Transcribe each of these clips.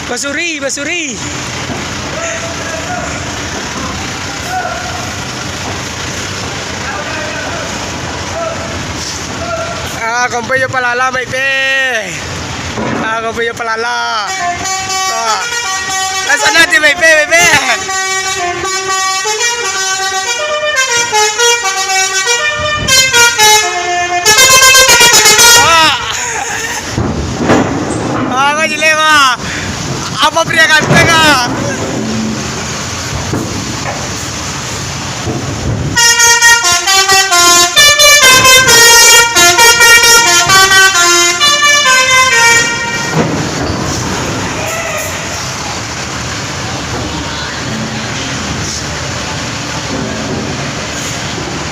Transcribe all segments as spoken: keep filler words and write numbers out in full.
Basuri, basuri. Ah, kompoi jo palala, baik pe. Ah, kompoi jo palala. Ah. Lah sana ti, baik pe, baik pe. Ah. Ah, kau jelek, bah. Apa pria ganteng, ah?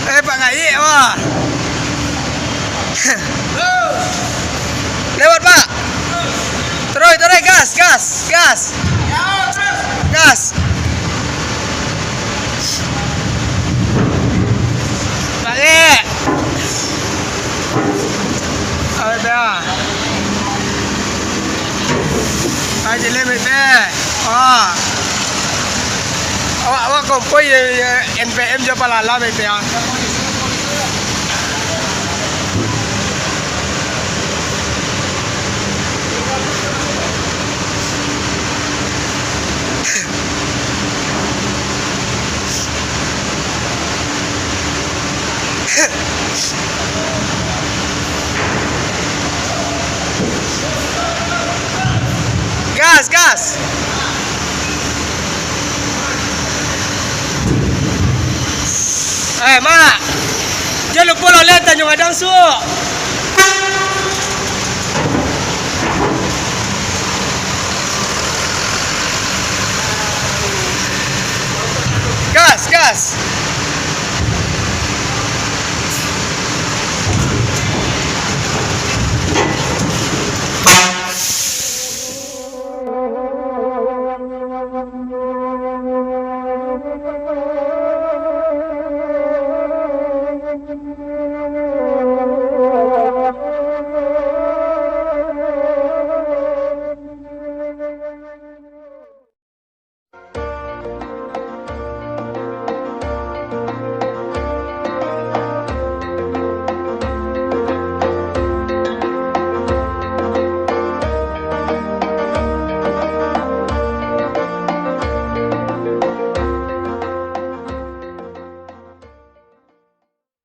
Eh, Pak Gaik, wah. Lewat, Pak. Terus, terus, gas, gas, gas. Gas. Balik. Ayo, dah. Ayo, jelek, baik, baik. Ah. Awak, awak kompoi, ya, ya, N P M jo palala, baik, baik, ah. Gas, gas. Eh, Mak. Jan lupo lah, Tanjung Gadang, su. Gas, gas.